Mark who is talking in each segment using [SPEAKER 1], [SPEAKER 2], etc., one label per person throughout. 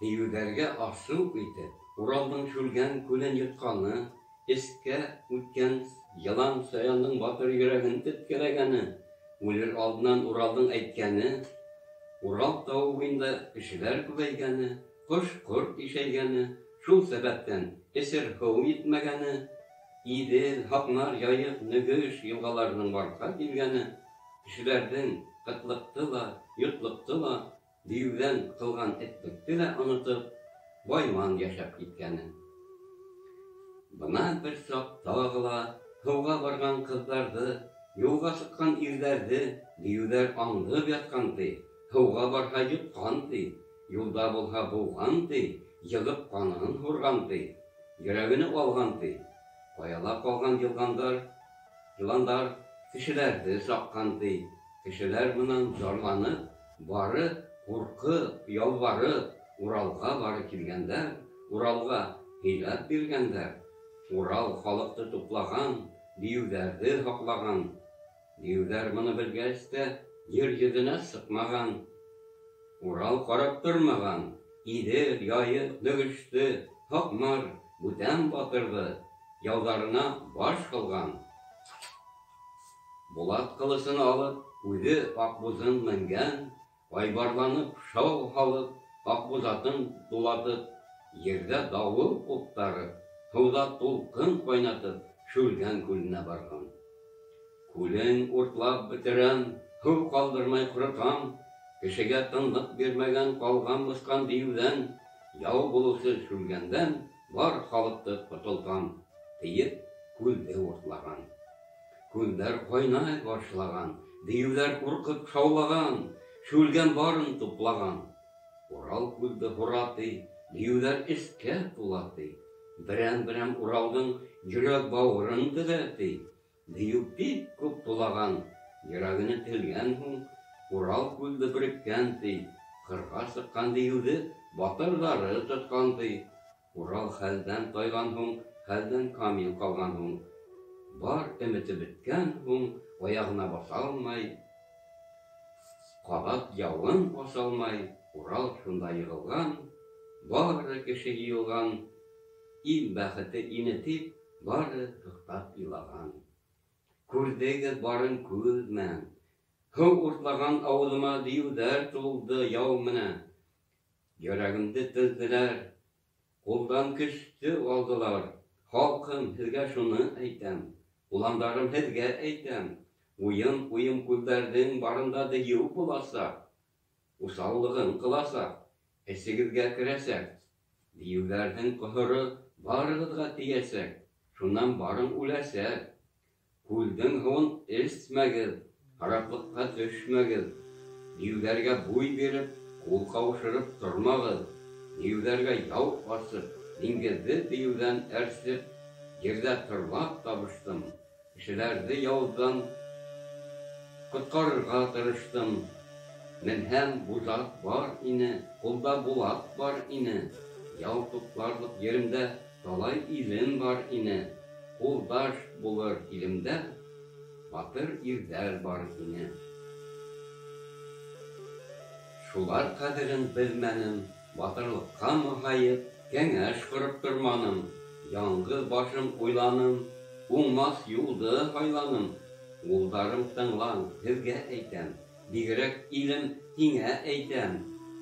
[SPEAKER 1] Дейеүҙәргә асыу итеп, Уралдың Шүлгән күлен йотҡаны, эскә үткән йылан саяндың батыр йөрәген теткәләгәне, үлер алдынан Уралдың әйткәне, Урал тауы буйында кешеләр күбәйгәне, ҡош-ҡорт ишәйгәне, шул сәбәптән эсер һыу етмәгәне, Иҙел, Һаҡмар, Яйыҡ, Нөгөш йылғаларының барлыҡҡа килгәне, кешеләрҙең ҡытлыҡты ла, йотлоҡто ла, дейеүҙән ҡылған этлекте лә онотоп, байман йәшәп киткәне. Бына бер саҡ тағы ла һыуға барған ҡыҙҙарҙы, юлға сыҡҡан ирҙәрҙе дейеүҙәр аңдып ятҡан, ти, һыуға барһа йотҡан, ти, юлда булһа быуған, ти, йығып ҡанын һурған, ти, йөрәгене алған, ти. Ҡаяла ҡалған йылғандар, йыландар кешеләрҙе саҡҡан, ти. Кешеләр бынан зарланып, бары ҡурҡып, ялбарып, Уралға бары килгәндәр, Уралға һөйләп биргәндәр. Урал халыҡты туплаған, дейеүҙәрҙе һаҡлаған. Дейеүҙәр быны белгәс тә ер йөҙөнә сыҡмаған. Урал ҡарап тормаған, Иҙел, Яйыҡ, Нөгөштө, Һаҡмар, бүтән батырҙы яуҙарына баш ҡылған. Булат ҡылысын алып, үҙе аҡбуҙын менгән, айбарланып, шау һалып, аҡбуҙатын тулатып, ерҙә дауыл ҡуптарып, һыуҙа тулҡын ҡайнатып, Шүлгән күленә барған. Күлен уртлап бөтөрәм, һыу ҡалдырмай ҡоротам, кешегә тынлыҡ бирмәгән ҡалған боҫҡан дейеүҙән, яу булыусы Шүлгәндән бар халыҡты ҡотолтам, тиеп күлде уртлаған. Күлдәр ҡайнай башлаған, дейеүҙәр ҡурҡып шаулаған, Шүлгән барын туплаған. Урал күлде һура, ти, дейеүҙәр эскә тула, ти. Берәм-берәм Уралдың йөрәк-бауырын телә, ти. Дейеү бик күп тулаған, йөрәгене телгән һуң, Урал күлде береккән, ти. Ҡырға сыҡҡан дейеүҙе батырҙары тотҡан, ти. Урал хәлдән тайған һуң, хәлдән камил ҡалған һуң, бар өмөтө бөткән һуң, аяғына баҫа алмай, ҡабат яуын аса алмай, Урал шунда йығылған, бары кеше йыйылған, ил бәхете ине тип, бары һыҡтап илаған. Күрҙегеҙ барын күҙ менән, һыу уртлаған ауыҙыма дейеүҙәр тулды яу менән. Йөрәгемде телделәр, ҡулдан көстө алдылар. Халҡым, һеҙгә шуны әйтәм, уландарым, һеҙгә әйтәм, уйын-уйын күлдәрҙең барында дейеү буласаҡ, уҫаллығын ҡыласаҡ, эсегеҙгә керәсәк. Дейеүҙәрҙең ҡоһоро барығыҙға тейәсәк, шунан барың үләсәк. Күлдең һыуын эсмәгеҙ, хараплыҡҡа төшмәгеҙ. Дейеүҙәргә буй биреп, ҡул ҡаушырып тормағыҙ. Дейеүҙәргә яу асып, диңгеҙҙе дейеүҙән әрсеп, ерҙә торлаҡ табыштым. Кешеләрҙе яуҙан ҡотҡарырға тырыштым. Менһәм, буҙат бар ине, ҡулда булат бар ине. Яу тупларлыҡ еремдә талай илем бар ине. Ҡулдаш булыр илемдә батыр ирҙәр бар ине. Шулар ҡәҙерен белмәнем, батырлыҡҡа маһайып, кәңәш ҡороп торманым. Яңғыҙ башым уйланым, уңмаҫ юлды һайланым. Улдарым, тыңлаң, һеҙгә әйтәм, бигерәк илем, һиңә әйтәм.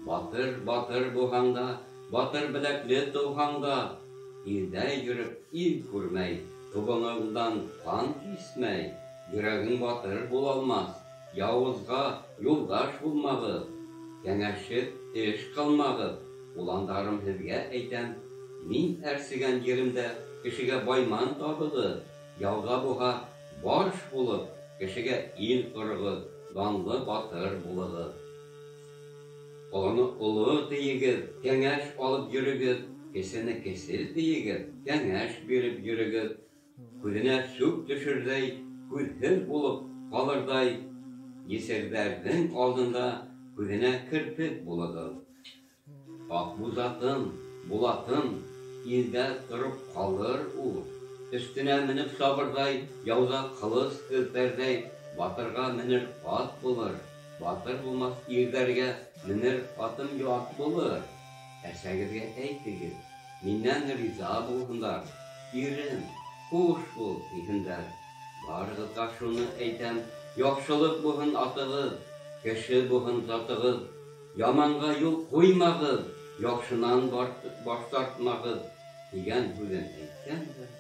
[SPEAKER 1] Батыр, батыр булһаң да, батыр беләкле тыуһаң да, илдә йөрөп ил күрмәй, тубығыңдан ҡан кисмәй, йөрәгең батыр булалмаҫ. Яуызға юлдаш булмағыҙ, кәңәшеп эш ҡылмағыҙ. Уландарым, һеҙгә әйтәм, мин әрсегән еремдә кешегә байман табығыҙ, яуҙа булһа баш булып, кешегә ил ҡороғоҙ, данлы батыр булығыҙ. Олоно оло тейегеҙ, кәңәш алып йөрөгөҙ, кесене кесе тейегеҙ, кәңәш биреп йөрөгөҙ. Күҙенә сүп төшөрҙәй, күҙһеҙ булып ҡалырҙай есерҙәрҙең алдында күҙенә керпек булығыҙ. Аҡбуҙатым, булатым, илдә тороп ҡалыр ул. Өҫтөнә менеп сабырҙай, яуҙа ҡылыс һелтәрҙәй, батырға менер ат булыр. Батыр булмаҫ ирҙәргә менер атым ят булыр. Әсәгеҙгә әйтегеҙ, минән риза булһындар, ирем, хуш бул, тиһендәр. Барығыҙға шуны әйтәм, яҡшылыҡ булһын атығыҙ, кеше булһын затығыҙ, яманға юл ҡуймағыҙ, яҡшынан баш тартмағыҙ, тигән һүҙен әйткән дә.